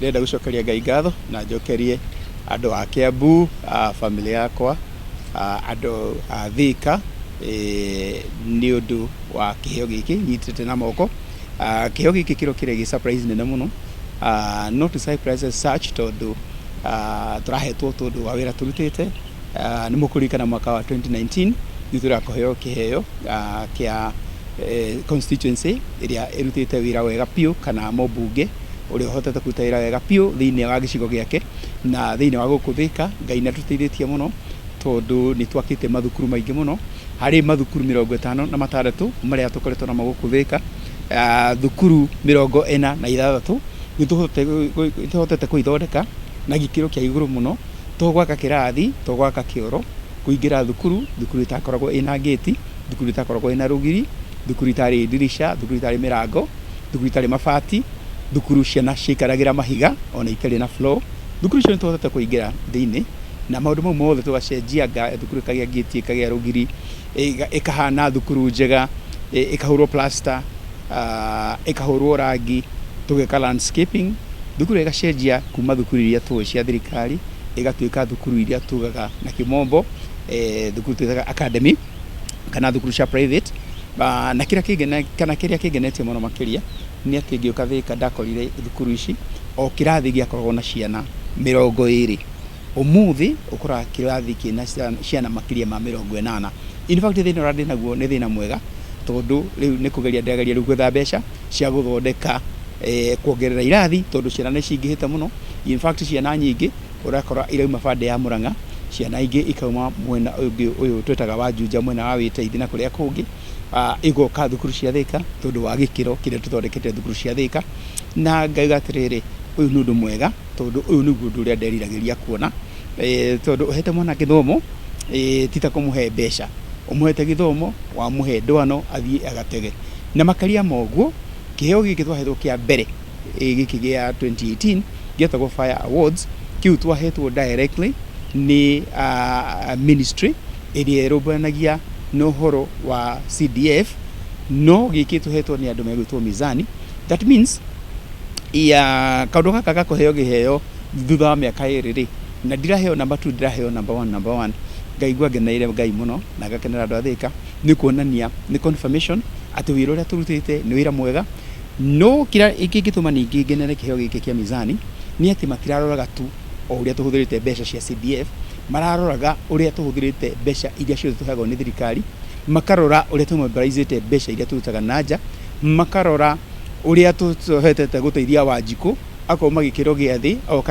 Ndĩrenda gũcokeria Ngai ngatho na njokerie andũ a Kiambu, a famĩlĩ yakwa, andũ a Thika, nĩ ũndũ wa kĩheo gĩkĩ nyitĩte na moko. Kĩheo gĩkĩ kĩrokire gĩ surprise nene mũno, not surprise as such, tondũ tũrahetwo tondũ wa wĩra tũrutĩte. Nĩ mũkũririkana mwaka wa 2019 nĩ tũrakũheo kĩheo kĩa constituency ĩrĩa ĩrutĩte wĩra wega biũ, kana mũmbunge ũrĩa ũhotete kũruta wĩra wega biũ thĩinĩ wa gĩcigo gĩake na thĩinĩ wa gũkũ Thika. Ngai nĩ atũteithĩtie mũno tondũ nĩ twakĩte mathukuru maingĩ mũno, harĩ mathukuru 56 marĩa tũkoretwo namo gũkũ Thika. Thukuru 46 nĩ tũhotete kũithondeka na gĩkĩro kĩa igũrũ mũno, to gwaka kĩrathi, to gwaka kĩoro, kũingĩra thukuru, thukuru ĩtakoragwo ĩna ngĩti, thukuru ĩtakoragwo ĩna rũgiri, thukuru itarĩ ndirica, thukuru itarĩ mĩrango, thukuru itarĩ mabati, thukuru ciana ciaikaragĩra mahiga ona itarĩ na floor. Thukuru icio nĩ tũhotete kũingĩra thĩinĩ na maũndũ mau mothe tũgacenjia, thukuru ĩkagĩa ngĩti, ĩkagĩa rũgiri, ĩkahana thukuru njega, ĩkahũrwo plaster, ĩkahũrwo rangi, tũgeka landscaping, thukuru ĩgacenjia kuma thukuru iria tũĩ cia thirikari ĩgatuĩka thukuru iria tugaga na kĩmombo thukuru twĩtaga academy kana thukuru cia private. Na kĩrĩa kĩngene kana kĩrĩa kĩngenetie mũno makĩria nĩ atĩ ngĩũka Thika ndakorire thukuru ici o kĩrathi gĩakoragwo na ciana 20, ũmũthĩ ũkoraga kĩrathi kĩna ciana makĩria ma 80. In fact, thĩna ũrĩa ndĩ naguo nĩ thĩna mwega, tondũ rĩu nĩ kũgeria ndĩrageria rĩu gwetha mbeca cia gũthondeka, kuongerera irathi, tondũ ciana nĩ cingĩhĩte mũno. In fact, ciana nyingĩ ũrakora irauma bande ya Murang'a, ciana ingĩ ikauma mwena ũngĩ ũyũ twĩtaga wa Juja, mwena wa Wĩteithi na kũrĩa kũngĩ, igoka thukuru cia Thika tondũ wa gĩkĩro kĩrĩa tũthondekete thukuru cia Thika. Na ngauga atĩrĩrĩ, ũyũ nĩ ũndũ mwega, tondũ ũyũ nĩguo ũndũ ũrĩa nderiragĩria kuona, tondũ ũhete mwana gĩthomo ti ta kũmũhe mbeca, ũmũhete gĩthomo wamũhe ndwano athiĩ agatege. Na makĩria ma ũguo, kĩheo gĩkĩ twahetwo kĩa mbere, gĩkĩ gĩa 2018 gĩetagwo Fire Awards, kĩu twahetwo directly nĩ ministry ĩrĩa ĩrũmbũyanagia na ũhoro wa CDF, no gĩkĩ tũhetwo nĩ andũ megwĩtwo Mizani. That means ya kaũndũ gaka gakũheo gĩheo thutha wa mĩaka 2 rĩ, na ndiraheo number 2, ndĩraheo number 1, number 1. Ngaigua ngeneire Ngai mũno na ngakenera andũ a Thika, nĩ kuonania nĩ confirmation atĩ wĩra ũrĩa tũrutĩte nĩ wĩra mwega. No kĩrĩa kĩngĩtũma ningĩ ngenere kĩheo gĩkĩ kĩa Mizani nĩ atĩ matiraroraga tu o ũrĩa tũhũthĩrĩte mbeca cia CDF, mararoraga ũrĩa tũhũthĩrĩte mbeca iria ciothe tũheagwo nĩ thirikari, makarora ũrĩa tũmobilizĩte mbeca iria tũrutaga na nja, makarora ũrĩa tũhotete gũteithia Wanjikũ akauma gĩkĩro gĩa thĩ agoka.